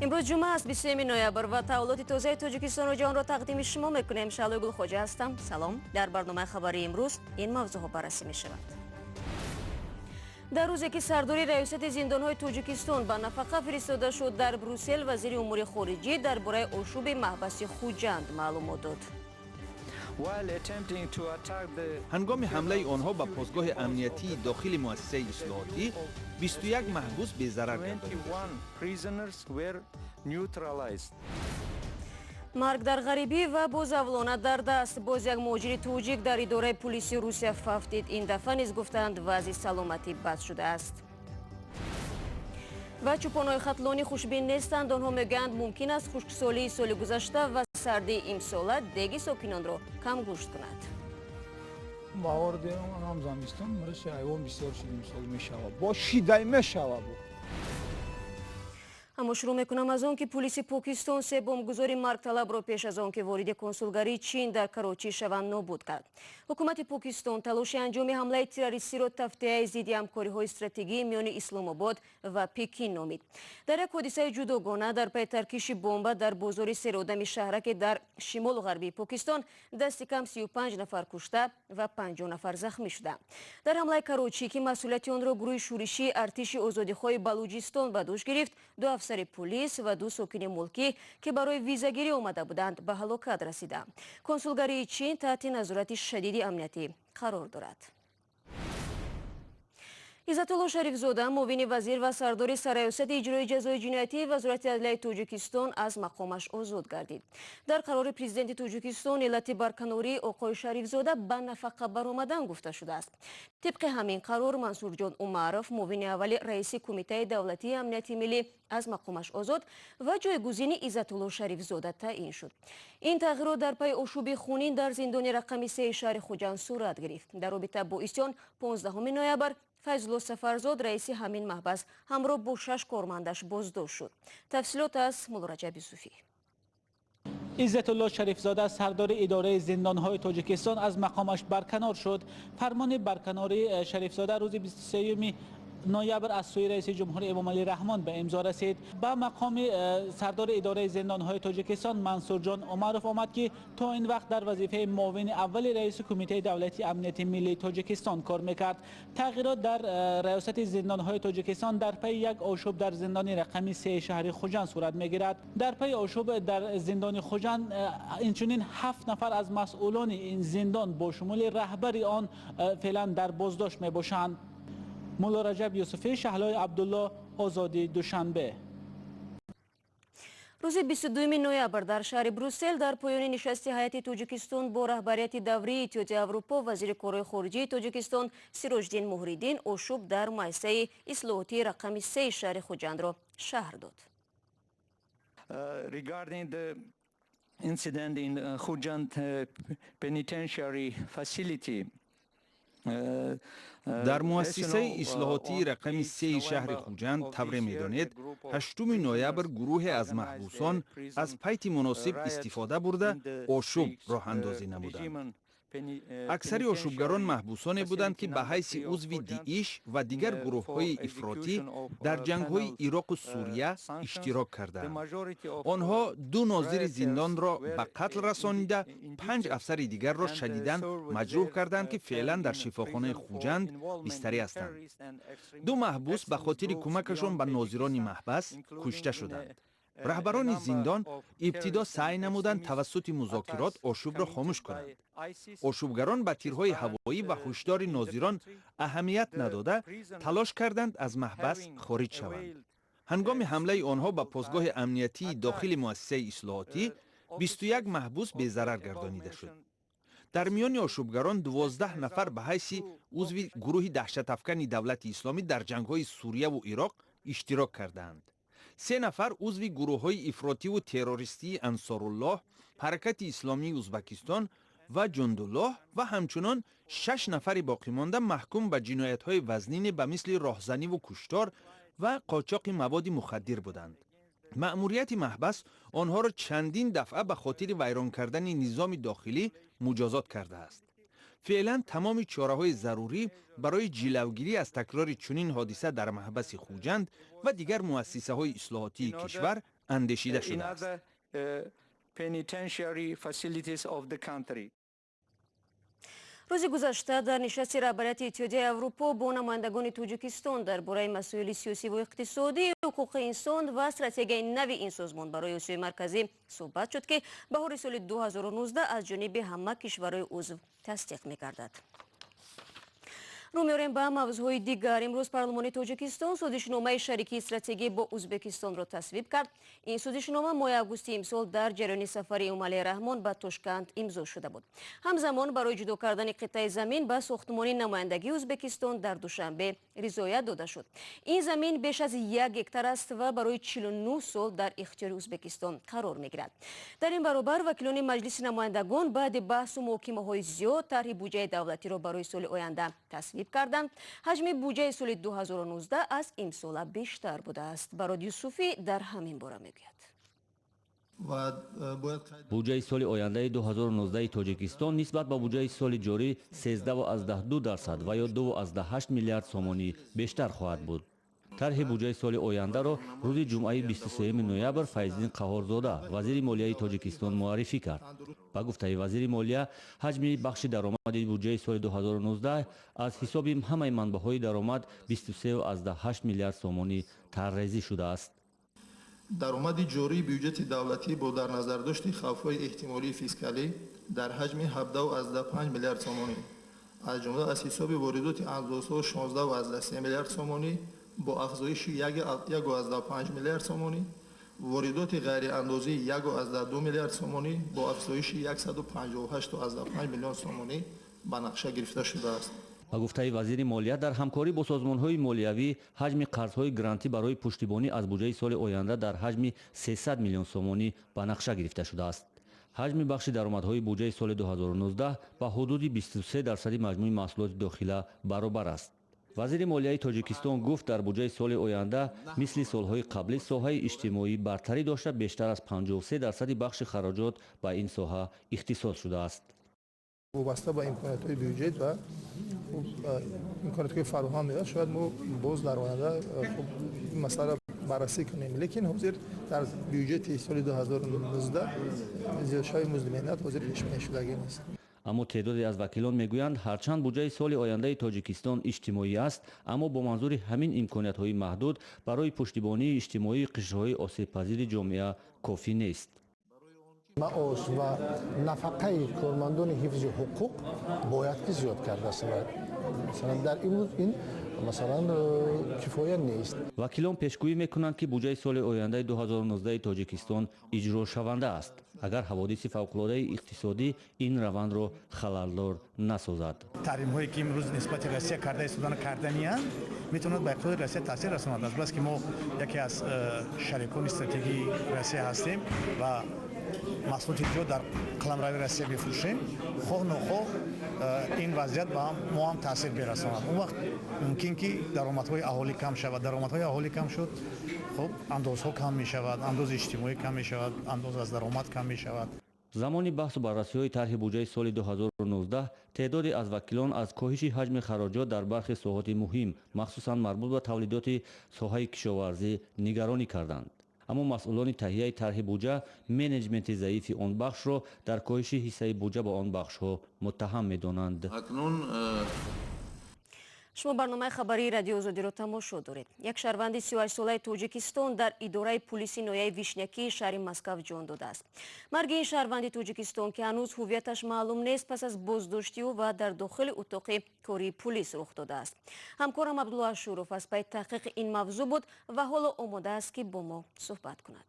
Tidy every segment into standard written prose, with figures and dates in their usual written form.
Имрӯз ҷумъа аст, 23 ноябр, ва таҳаввулоти тозаи Тоҷикистону ҷаҳонро тақдими шумо мекунем. Шаҳлои Гулхоҷа ҳастам. Салом. Дар барномаи хабарии имрӯз ин мавзӯъҳо баррасӣ мешавад. Дар рӯзе ки сардори раёсати зиндонҳои Тоҷикистон ба нафақа фиристода шуд, дар Брюссел вазири умури хориҷӣ дар бораи ошӯби маҳбаси Хуҷанд маълумот дод. Ҳангоми ҳамлаи онҳо ба посгоҳи амниятии дохили муассисаи ислоҳотӣ 21 маҳбус безарар гардонида. Марг дар ғарибӣ ва бозавлона дар даст. Боз як муҳоҷири тоҷик дар идораи пулиси Русия фавтид. Ин дафъа низ гуфтанд, вазъи саломатӣ бад шудааст. Ва чӯпонҳои Хатлонӣ хушбин нестанд. Онҳо мегӯянд, мумкин аст хушксолии соли гузашта ва сардии имсола деги сокинонро камгӯшт кунад. Баҳор ҳам замистон мисли ҳайвон бисёр шуд, имсол мешавад, бо шидай мешавад. Аммо шурӯъ мекунам аз он ки пулиси Покистон се бомбгузори маргталабро пеш аз он ки вориди консулгарии Чин дар Карочӣ шаванд, нобуд кард. Ҳукумати Покистон талоши анҷоми ҳамлаи террористиро тафтияи зидди ҳамкориҳои стратегии миёни Исломобод ва Пекин номид. Дар як ҳодисаи ҷудогона, дар пайи таркиши бомба дар бозори серодами шаҳраке дар шимолу ғарбии Покистон, дасти кам 35 нафар кушта ва 50 нафар захмӣ шуданд. Дар ҳамлаи Карочӣ, ки масъулияти онро гурӯҳи шӯришии Артиши озодихоҳи Балуҷистон ба дӯш гирифт, ду афсари пулис ва ду сокини мулкӣ, ки барои визагирӣ омада буданд, ба ҳалокат расиданд. Консулгарии Чин таҳти назорати шадиди амниятӣ қарор дорад. Иззатулло Шарифзода, муовини вазир ва сардори сарраёсати иҷрои ҷазои ҷиноятии Вазорати адлияи Тоҷикистон, аз мақомаш озод гардид. Дар қарори президенти Тоҷикистон иллати барканории оқои Шарифзода ба нафақа баромадан гуфта шудааст. Тибқи ҳамин қарор, Мансурҷон Умаров, муовини аввали раиси Кумитаи давлатии амнияти миллӣ, аз мақомаш озод ва ҷойгузини Иззатулло Шарифзода таъин шуд. Ин тағйирот дар пайи ошӯби хунин дар зиндони рақами сеи шаҳри Хуҷанд сурат гирифт. Дар робита бо исён 15 ноябр Файзулло Сафарзод, раиси ҳамин маҳбас, ҳамроҳ бо шаш кормандаш боздошт шуд. Тафсилот аз Муллораҷаб Юсуфӣ. Иззатулло Шарифзода, сардори идораи зиндонҳои Тоҷикистон, аз мақомаш барканор шуд. Фармони барканории Шарифзода рӯзи 23 ноябр аз сӯи раиси ҷумҳур Эмомалӣ Раҳмон ба имзо расид. Ба мақоми сардори идораи зиндонҳои Тоҷикистон Мансурҷон Умаров омад, ки то ин вақт дар вазифаи муовини аввали раиси Кумитаи давлатии амнияти миллии Тоҷикистон кор мекард. Тағйирот дар раёсати зиндонҳои Тоҷикистон дар пайи як ошӯб дар зиндони рақами сеи шаҳри Хуҷанд сурат мегирад. Дар пайи ошӯб дар зиндони Хуҷанд инчунин ҳафт нафар аз масъулони ин зиндон бо шумули раҳбари он феълан дар боздошт мебошанд. Мулло Раҷаб Юсуфӣ, Шаҳлои Абдулло, Озодӣ, Душанбе. Рӯзи 22 ноябр дар шаҳри Брюссел дар поёни нишасти ҳайати Тоҷикистон бо раҳбарияти даврии Иттиҳоди Аврупо, вазири корҳои хориҷии Тоҷикистон Сироҷиддин Муҳриддин ошӯб дар муассисаи ислоҳотии рақами сеи шаҳри Хуҷандро шарҳ дод. Regarding the incident in Khujand penitentiary facility, Дар муассисаи ислоҳотии рақами сеи шаҳри Хуҷанд, тавре медонед, 8 ноябр гурӯҳе аз маҳбусон аз пайти муносиб истифода бурда, ошӯб роҳандозӣ намуданд. Аксари ошӯбгарон маҳбусоне буданд, ки ба ҳайси узви ДИИШ ва дигар гурӯҳҳои ифротӣ дар ҷангҳои Ироқу Сурия иштирок кардаанд. Онҳо ду нозири зиндонро ба қатл расонида, панҷ афсари дигарро шадидан маҷрӯҳ карданд, ки феълан дар шифохонаи Хуҷанд бистарӣ ҳастанд. Ду маҳбус ба хотири кӯмакашон ба нозирони маҳбас кушта шуданд. Раҳбарони зиндон ибтидо саъй намуданд тавассути музокирот ошӯбро хомӯш кунанд. Ошӯбгарон ба тирҳои ҳавоӣ ва ҳушдори нозирон аҳамият надода, талош карданд аз маҳбас хориҷ шаванд. Ҳангоми ҳамлаи онҳо ба посгоҳи амниятии дохили муассисаи ислоҳотӣ 21 маҳбус безарар гардонида шуд. Дар миёни ошӯбгарон 12 нафар ба ҳайси узви гурӯҳи даҳшатафкани Давлати Исломӣ дар ҷангҳои Сурияву Ироқ иштирок кардаанд, се нафар узви гурӯҳҳои ифротиву террористии Ансоруллоҳ, Ҳаракати Исломии Узбакистон ва Ҷундуллоҳ ва ҳамчунон шаш нафари боқимонда маҳкум ба ҷиноятҳои вазнине ба мисли роҳзаниву куштор ва қочоқи маводи мухаддир буданд. Маъмурияти маҳбас онҳоро чандин дафъа ба хотири вайрон кардани низоми дохилӣ муҷозот кардааст. Феълан тамоми чораҳои зарурӣ барои ҷилавгирӣ аз такрори чунин ҳодиса дар маҳбаси Хуҷанд ва дигар муассисаҳои ислоҳотии кишвар андешида шудааст. Penitentiary facilities of the country. Рӯзи гузашта дар нишасти раҳбарияти Иттиҳодияи Аврупо бо намояндагони Тоҷикистон дар бораи масоили сиёсиву иқтисодӣ, ҳуқуқи инсон ва стратегияи нави ин созмон барои Осиёи Марказӣ суҳбат шуд, ки баҳори соли 2019 аз ҷониби ҳама кишварҳои узв тасдиқ мегардад. Рӯ меорем ба мавзӯъҳои дигар. Имрӯз парлумони Тоҷикистон созишномаи шарикии стратегӣ бо Ӯзбекистонро тасвиб кард. Ин созишнома моҳи августи имсол дар ҷараёни сафари Эмомалӣ Раҳмон ба Тошканд имзо шуда буд. Ҳамзамон барои ҷудо кардани қитъаи замин ба сохтмони намояндагии Ӯзбекистон дар Душанбе ризоят дода шуд. Ин замин беш аз 1 гектар аст ва барои 49 сол дар ихтиёри Ӯзбекистон қарор мегирад. Дар ин баробар вакилони Маҷлиси намояндагон баъди баҳсу муҳокимаҳои зиёд тарҳи буҷаи давлатиро барои соли оянда тасвиб карданд. Ҳаҷми буҷаи соли 2019 аз имсола бештар будааст. Барод Юсуфӣ дар ҳамин бора мегӯяд. Буҷаи соли ояндаи 2019 Тоҷикистон нисбат ба буҷаи соли ҷорӣ 13,2% ва ё 2,8 миллиард сомонӣ бештар хоҳад буд. Тарҳи буҷаи соли ояндаро рӯзи ҷумъаи 23 ноябр Файзиддин Қаҳҳорзода, вазири молияи Тоҷикистон, муаррифӣ кард. Ба гуфтаи вазири молия, ҳаҷми бахши даромади буҷаи соли 2019 аз ҳисоби ҳамаи манбаъҳои даромад 23,8 миллиард сомонӣ тарҳрезӣ шудааст. Даромади ҷории бюҷети давлатӣ бо дар назардошти хавфҳои эҳтимолии фискалӣ дар ҳаҷми 17,5 миллиард сомонӣ, аз ҷумла аз ҳисоби воридоти андозҳо 16,3 миллиард сомонӣ бо афзоиши 1,5 миллиард сомонӣ, воридоти ғайриандозӣ 1,2 миллиард сомонӣ бо афзоиши 158,5 миллион сомонӣ ба нақша гирифта шудааст. Ба гуфтаи вазири молия, дар ҳамкорӣ бо созмонҳои молиявӣ ҳаҷми қарзҳои грантӣ барои пуштибонӣ аз буҷаи соли оянда дар ҳаҷми 300 миллион сомонӣ ба нақша гирифта шудааст. Ҳаҷми бахши даромадҳои буҷаи соли 2019 ба ҳудуди 23 дарсади маҷмӯи маҳсулоти дохила баробар аст. Вазири молияи Тоҷикистон гуфт, дар буҷаи соли оянда мисли солҳои қаблӣ соҳаи иҷтимоӣ бартарӣ дошта, бештар аз 53 дарсади бахши хароҷот ба ин соҳа ихтисос шудааст. Вобаста ба имкониятҳои бюҷет ва имкониятҳои фароҳам меояд, шояд мо боз дар оянда ин масъаларо баррасӣ кунем, лекин ҳозир дар бюҷети соли 2019 зиёдшавии музди меҳнат ҳозир пешбинишудагӣ нест. Аммо теъдоде аз вакилон мегӯянд, ҳарчанд буҷаи соли ояндаи Тоҷикистон иҷтимоӣ аст, аммо бо манзури ҳамин имкониятҳои маҳдуд барои пуштибонии иҷтимоии қишрҳои осебпазири ҷомеа кофӣ нест. Маош ва нафақаи кормандони ҳифзи ҳуқуқ бояд ки зиёд карда шавад. Масалан, дар имрӯз ин масалан кифоя нест. Вакилон пешгӯӣ мекунанд, ки буҷаи соли ояндаи 2019 Тоҷикистон иҷрошаванда аст, агар ҳаводиси фавқулодаи иқтисодӣ ин равандро халалдор насозад. Таҳримҳое ки имрӯз нисбати Россия карда истодан карданиянд, метавонад ба иқтисоди Россия таъсир расонад. Аз бас ки мо яке аз шарикони стратегии Россия ҳастем ва маҳсулоти зиёд дар қаламрави Россия мефурӯшем, хоҳ нохоҳ ин вазъият ба мо ҳам таъсир мерасонад. Он вақт мумкин ки даромадҳои аҳолӣ кам шавад. Даромадҳои аҳолӣ кам шуд, хуб, андозҳо кам мешавад, андози иҷтимоӣ кам мешавад, андоз аз даромад кам мешавад. Замони баҳсу баррасиҳои тарҳи буҷаи соли 2019 теъдоде аз вакилон аз коҳиши ҳаҷми хароҷот дар бархи соҳоти муҳим, махсусан марбут ба тавлидоти соҳаи кишоварзӣ, нигаронӣ карданд. Аммо масъулони таҳияи тарҳи буҷа менеҷменти заифи он бахшро дар коҳиши ҳиссаи буҷа ба он бахшҳо муттаҳам медонанд. Акнун Шумо барномаи хабарии Радиои Озодиро тамошо доред. Як шаҳрванди 38-солаи Тоҷикистон дар идораи пулиси ноҳияи Вишнякии шаҳри Москав ҷон додааст. Марги ин шаҳрванди Тоҷикистон, ки ҳанӯз ҳуввияташ маълум нест, пас аз боздошти ӯ ва дар дохили утоқи кории пулис рух додааст. Ҳамкорам Абдулло Ашуров аз пайи таҳқиқи ин мавзӯъ буд ва ҳоло омода аст, ки бо мо суҳбат кунад.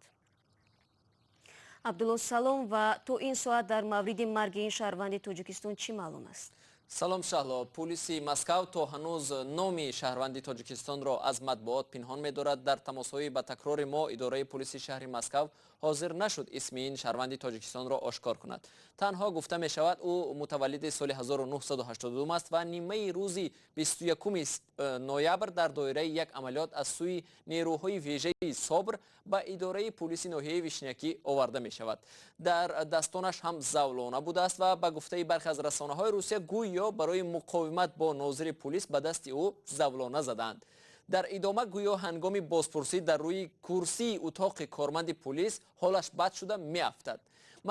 Абдулло, салом, ва то ин соат дар мавриди марги ин шаҳрванди Тоҷикистон чӣ маълум аст? Салом, Шаҳло. Пулиси Москав то ҳанӯз номи шаҳрванди Тоҷикистонро аз матбуот пинҳон медорад. Дар тамосҳои ба такрори мо идораи пулиси шаҳри Москав ҳозир нашуд исми ин шаҳрванди Тоҷикистонро ошкор кунад. Танҳо гуфта мешавад, ӯ мутаваллиди соли 1982 аст ва нимаи рӯзи 21 ноябр дар доираи як амалиёт аз сӯи нерӯҳои вежаи СОБР ба идораи пулиси ноҳияи Вишнякӣ оварда мешавад. Дар дастонаш ҳам завлона будааст ва ба гуфтаи бархе аз расонаҳои Русия, гӯё барои муқовимат бо нозири пулис ба дасти ӯ завлона задаанд. Дар идома гӯё ҳангоми бозпурсӣ дар рӯи курсии утоқи корманди пулис ҳолаш бад шуда меафтад.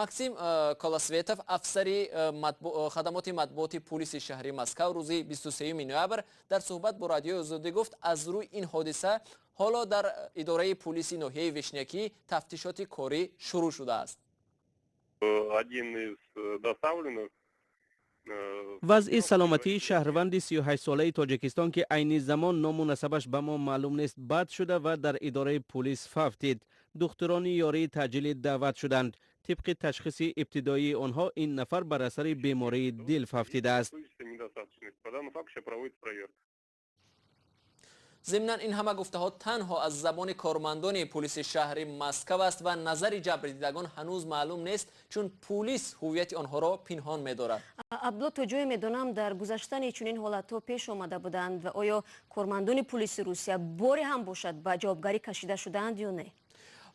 Максим Колосветов, афсари хадамоти матбуоти пулиси шаҳри Москав, рӯзи 23 ноябр дар суҳбат бо Радиои Озодӣ гуфт, аз рӯи ин ҳодиса ҳоло дар идораи пулиси ноҳияи Вишнякӣ тафтишоти корӣ шурӯъ шудааст. Один из доставленных. Вазъи саломатии шаҳрванди 38-солаи Тоҷикистон, ки айни замон ному насабаш ба мо маълум нест, бад шуда ва дар идораи пулис фавтид. Духтурони ёрии таъҷилӣ даъват шуданд. Тибқи ташхиси ибтидоии онҳо, ин нафар бар асари бемории дил фавтидааст. Зимнан, ин ҳама гуфтаҳо танҳо аз забони кормандони пулиси шаҳри Москав аст ва назари ҷабрдидагон ҳанӯз маълум нест, чун пулис ҳуввияти онҳоро пинҳон медорад. Абдулло, то ҷое медонам, дар гузаштани чунин ҳолатҳо пеш омада буданд ва оё кормандони пулиси Русия боре ҳам бошад ба ҷавобгарӣ кашида шудаанд ё не?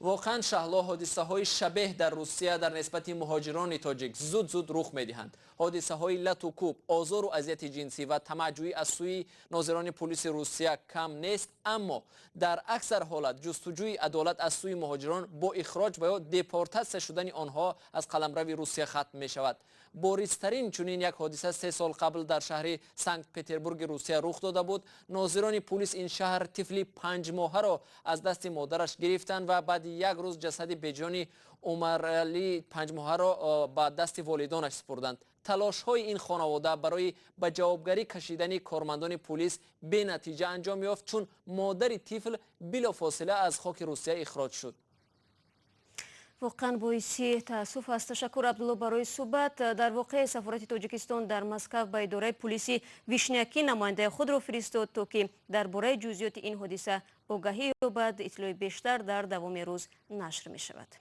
Воқеан, Шаҳло, ҳодисаҳои шабеҳ дар Русия дар нисбати муҳоҷирони тоҷик зуд-зуд рух медиҳанд. Ҳодисаҳои лату кӯб, озору азияти ҷинсӣ ва тамаъҷӯӣ аз сӯи нозирони пулиси Русия кам нест, аммо дар аксар ҳолат ҷустуҷӯи адолат аз сӯи муҳоҷирон бо ихроҷ ва ё депортатсия шудани онҳо аз қаламрави Русия хатм мешавад. Боризтарин чунин як ҳодиса 3 сол қабл дар шаҳри Санкт Петербурги Русия рух дода буд. Нозирони пулис ин шаҳр тифли 5-моҳаро аз дасти модараш гирифтанд ва баъди як рӯз ҷасади беҷони Умарали 5-моҳаро ба дасти волидонаш супурданд. Талошҳои ин хонавода барои ба ҷавобгарӣ кашидани кормандони пулис бенатиҷа анҷом ёфт, чун модари тифл билофосила аз хоки Русия ихроҷ шуд. Воқеан боиси таассуф аст. Ташаккур, Абдулло, барои суҳбат. Дар воқеъ, сафорати Тоҷикистон дар Москав ба идораи пулиси Вишнякӣ намояндаи худро фиристод, то ки дар бораи ҷузъиёти ин ҳодиса огаҳӣ ёбад. Иттилои бештар дар давоми рӯз нашр мешавад.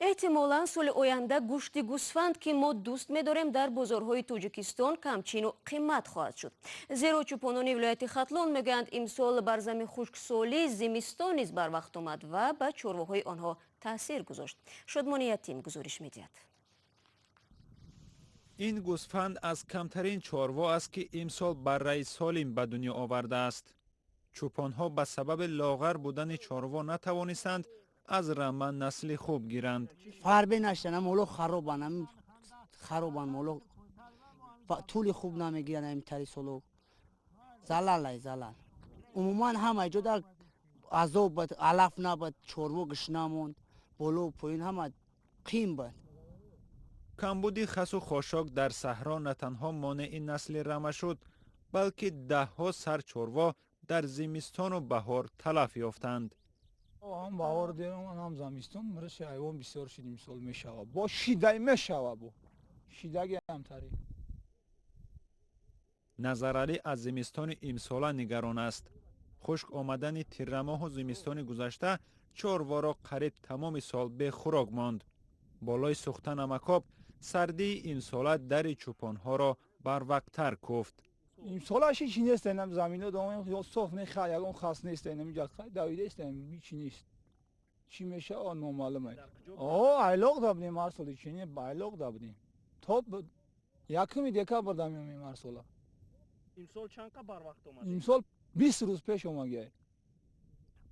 Эҳтимолан, соли оянда гӯшти гӯсфанд, ки мо дӯст медорем, дар бозорҳои Тоҷикистон камчину қимат хоҳад шуд, зеро чӯпонони вилояти Хатлон мегӯянд, имсол бар зами хушксолӣ зимистон низ барвақт омад ва ба чорвоҳои онҳо таъсир гузошт. Шодмони Ятим гузориш медиҳад. Ин гӯсфанд аз камтарин чорво аст, ки имсол барраи солим ба дунё овардааст. Чӯпонҳо ба сабаби лоғар будани чорво натавонистанд аз рама насли хуб гиранд. Фарбе наштан, моло харобан, харобан, моло тӯли хуб намегиранд. Ами тари соло залалай, залал. Умуман, ҳама ҷо дар азоб буд, алаф набуд, чорво гушна монд, боло поин ҳама қим буд. Камбуди хасу хошок дар саҳро на танҳо монеи насли рама шуд, балки даҳҳо сар чорво дар зимистону баҳор талаф ёфтанд. Ҳам баҳор дерам, ҳам замистон мураши ҳайвон бисёр шид. Имсол мешава, бо шидай мешава, бо шидаги ҳамтари. Назаралӣ аз зимистони имсола нигарон аст. Хушк омадани тиррамоҳу зимистони гузашта чорворо қариб тамоми сол бехӯрок монд. Болои сӯхта намакоб, сардии имсола дари чӯпонҳоро барвақттар куфт. Имсолаш ҳичи нест, инам замино ё соф не, ягон хас нест, инам ҷа давида ҳичи нест. Чӣ мешава, номаълум. О, айлоқ да будем ҳар соли, чи не, айлоқ да будем, то 1 декабр да меомем ҳар сола. Имсол чанд қа барвақт омад? Имсол 20 рӯз пеш омагиай.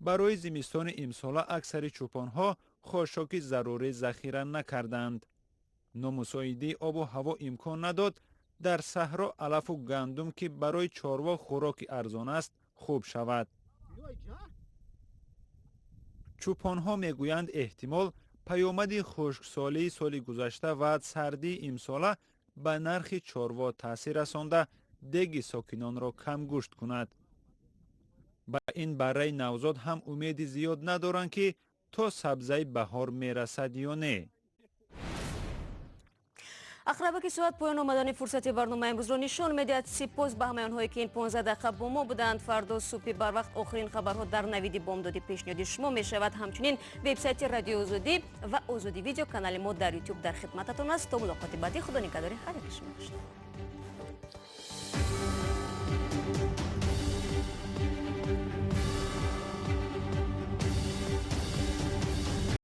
Барои зимистони имсола аксари чӯпонҳо хошоки зарурӣ захира накарданд. Номусоидии обу ҳаво имкон надод дар саҳро алафу гандум, ки барои чорво хӯроки арзон аст, хуб шавад. Чӯпонҳо мегӯянд, эҳтимол паёмади хушксолии соли гузашта ва сардии имсола ба нархи чорво таъсир расонда, деги сокинонро камгӯшт кунад. Ба ин барраи навзод ҳам умеди зиёд надоранд, ки то сабзаи баҳор мерасад ё не. Ақрабаки соат поён омадани фурсати барномаи имрӯзро нишон медиҳад. Сипос ба ҳамаи онҳое, ки ин 15 дақиқа бо мо буданд. Фардо субҳи барвақт охирин хабарҳо дар Навиди бомдодӣ пешниҳоди шумо мешавад. Ҳамчунин вебсайти Радиои Озодӣ ва Озодӣ Видео, канали мо дар Ютуб дар хидмататон аст. То мулоқоти баъдӣ, Худо нигаҳдори ҳар яки шумо бошад.